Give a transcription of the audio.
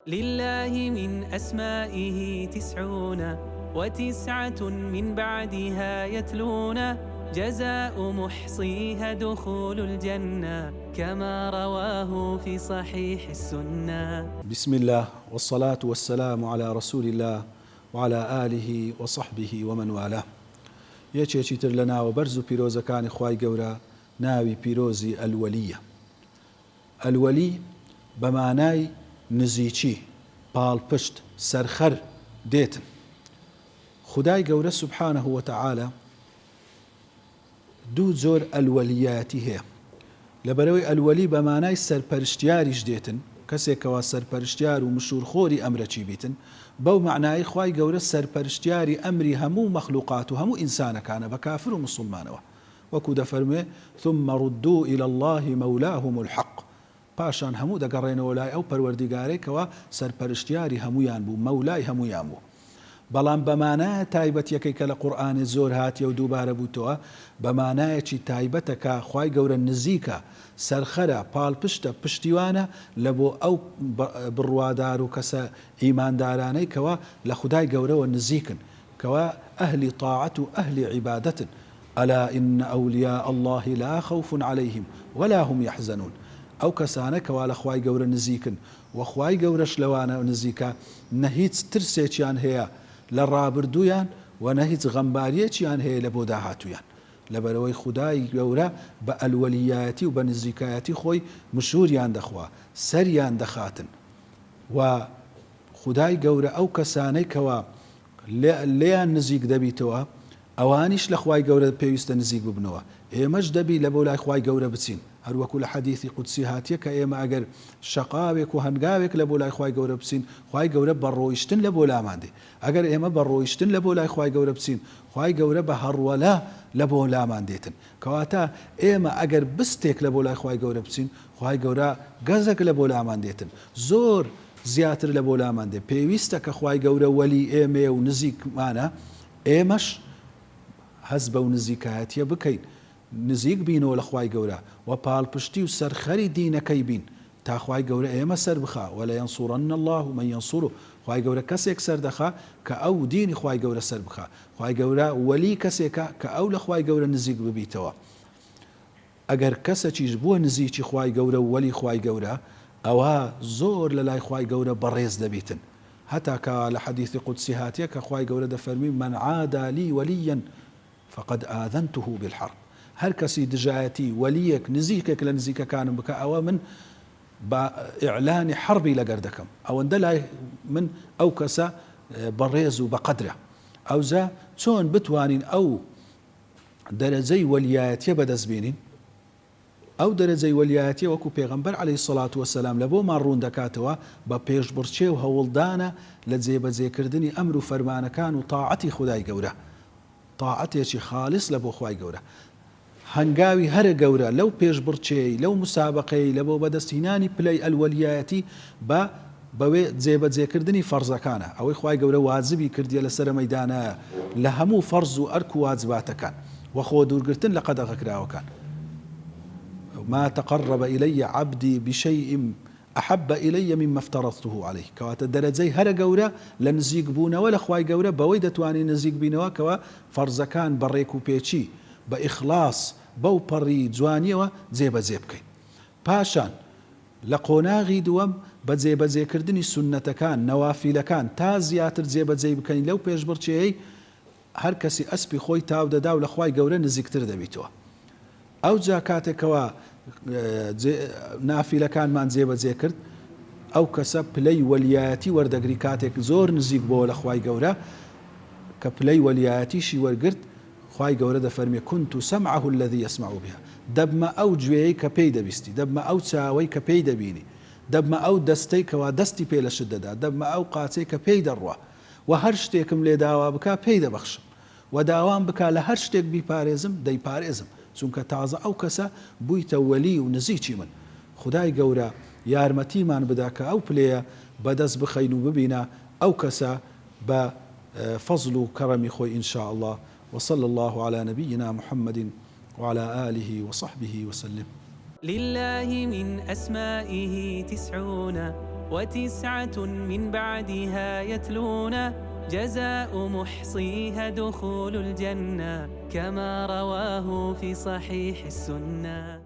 للە من اسمائه تسعون وتسعة من بعدها یتلون جزاء محصیها دخول الجنە کما رواه فی صحیح السنە. بسم اللە والصلاة والسلام علی رسول اللە وعلی آله وصحبه ومن والاه یەکێکی تر لە ناوە بەرز و پیرۆزەکانی خوای گەورە ناوی پیرۆزی الولیە الولی بە مانای نزیکی، پاڵپشت، سەرخەر دێتن. خودای گەورە سبحانە وتعالی دوو جۆر الولیایەتی هەیە. لەبەرئەوەی الولی بە مانای سەرپەرشتیاریش دێتن، کەسێک کەوا سەرپەرشتیار و مشوورخۆری ئەمرەکی بیتن، بەو مەعنایەی خوای گەورە سەرپەرشتیاری ئەمری هەموو مەخلوقات و هەموو ئینسانەکانە بە کافر و موسوڵمانەوە. وەکو دەفەرموێ، ثم ردوا الی اللە مولاهم الحق، پاشان هەموو دەگەڕێنەوە لای ئەو پەروەردیگارەی کەوا سەرپەرشتیاری هەموویان بوو، مەولای هەموویان بوو. بەڵام بە مانایە تایبەتیەکەی کە لە قورئانێ زۆر هاتیە و دووبارە بووتەوە، بە مانایەکی تایبەتە کە خوای گەورە نزیکە، سەرخەرە، پاڵپشتە، پشتیوانە لە بۆ ئەو بڕوادار و کەسە ئیماندارانەی کەوا لە خودای گەورەوە نزیکن، کەوا ئەهلی تاعەت و ئەهلی عیبادەتن، الا ان اولیاء اللە لا خوف علیهم ولا هم یحزنون، ئەو کەسانە کەوا لە خوای گەورە نزیکن وە خوای گەورەش لەوانە نزیکە نە هیچ ترسێکیان هەیە لە ڕابردوویان وە نە هیچ غەمباریەکیان هەیە لە بۆ داهاتوویان لەبەرئەوەی خودای گەورە بە الولیایەتی و بە نزیکایەتی خۆی مشوریان دەخوا سەریان دەخاتن وە خودای گەورە ئەو کەسانەی کەوا لێیان نزیک دەبیتەوە ئەوانیش لە خوای گەورە پێویستە نزیک ببنەوە، ئێمەش دەبی لە بۆ لای خوای گەورە بچین، هەروەکو لە حەدیثی قودسی هاتیە کە ئێمە ئەگەر شەقاوێک و هەنگاوێک لە بۆ لای خوای گەورە بچین، خوای گەورە بە ڕۆیشتن لە بۆ لامان دێ، ئەگەر ئێمە بە ڕۆیشتن لە بۆ لای خوای گەورە بچین، خوای گەورە بە هەڕوەلە لە بۆ لامان دێتن، کەواتە ئێمە ئەگەر بستێک لە بۆ لای خوای گەورە بچین، خوای گەورە گەزەک لە بۆ لامان دێتن، زۆر زیاتر لە بۆ لامان دێ، پێویستە کە خوای گەورە وەلی ئێمەیە و نزیکمانە، ئێمەش هەست بەو نزیکایەتیە بکەین، نزیک بینەوە لە خوای گەورە و پاڵپشتی و سەرخەری دینەکەی بین تا خوای گەورە ئێمە سەربخا، ولینصرن اللە من ینصره، خوای گەورە کەسێک سەردەخا کە ئەو دینی خوای گەورە سەربخا، خوای گەورە وەلی کەسێکە کە ئەو لە خوای گەورە نزیک ببیتەوە. ئەگەر کەسەکیش بووە نزیکی خوای گەورە و وەلی خوای گەورە ئەوا زۆر لە لای خوای گەورە بەڕێز دەبیتن هەتا کە لە حەدیثی قودسی هاتیە کە خوای گەورە دەفەرمی من عادی لی ولییا فقد آذنته بالحرب هەر کەسی دژایەتی وەلیەک نزیکێک لە نزیکەکانم بکا ئەوە من بە ئیعلانی حەربی لەگەر دەکەم ئەوەندە لای من ئەو کەسە بەڕێز و بەقەدرە ئەوجا چۆن بتوانین ئەو دەرەجەی وەلیایەتیە بەدەست بێنین، ئەو دەرەجەی وەلیایەتیە وەکو پێغەمبەر علیە الصلوە والسلام لە بۆمان ڕوون دەکاتەوە بە پێشبڕکێ و هەوڵدانە لە جێبەجێکردنی ئەمر و فەرمانەکان و تاعەتی خودای گەورە تاعەتێکی خالص لە بۆ خوای گەورە هەنگاوی هەرە گەورە لەو پێشبڕکێی لەو مسابەقەی لە بۆ بەدەست هینانی پلەی الولیایەتی بە بەوێ جێبەجێکردنی فەرزەکانە، ئەوەی خوای گەورە واجبی کردیە لەسەرە مەیدانایە لە هەموو فەرز و ئەرک و واجباتەکان، وە خۆ دوورگرتن لە قەدەغەکراوەکان، ما تقرب الی عبدی بشیء احب الی مما افترضته علیه، کەواتە دەرەجەی هەرە گەورە لە نزیک بوونەوە لە خوای گەورە بەوەی دەتوانین نزیک بینەوە کەوا فەرزەکان بە ڕێک و پێکی، بە ئیخلاص، بەو پەڕی جوانیەوە جێبەجێ بکەین. پاشان لە قۆناغی دووەم بە جێبەجێکردنی سوننەتەکان، نەوافیلەکان، تا زیاتر جێبەجێی بکەین لەو پێشبڕکێیەی هەر کەسی ئەسپی خۆی تاو دەدا و لە خوای گەورە نزیکتر دەبیتەوە. ئەوجا کاتێک کەوا نافیلەکانمان جێبەجێ کرد ئەو کەسە پلەی وەلیایەتی وەردەگری کاتێک زۆر نزیک بۆوە لە خوای گەورە کە پلەی وەلیایەتیشی وەرگرت خوای گەورە دەفەرمێ، کنت سمعه الذی یسمع بها، دەبمە ئەو گوێیەی کە پێی دەبیستی، دەبمە ئەو چاوەی کە پێی دەبینی، دەبمە ئەو دەستەی کەوا دەستی پێ لە شت دەدا، دەبمە ئەو قاچەی کە پێی دەڕوا، وە هەر شتێکم لێ داوا بکا پێی دەبەخشم، وە داوام بکا لە هەر شتێک بیپارێزم دەیپارێزم، چونکە تازە ئەو کەسە بوویتە وەلی و نزیکی من. خودای گەورە یارمەتیمان بدا کە ئەو پلەیە بەدەست بخەین و ببینە ئەو کەسە بە فەزڵ و کەڕەمی خۆی ان شاء اللە وصلی اللە علی نبینا محمد وعلی آله وصحبه وسلم. للە من اسمائه تسعون. وتسعة من بعدها يتلون جزاء محصيها دخول الجنة كما رواه في صحيح السنة.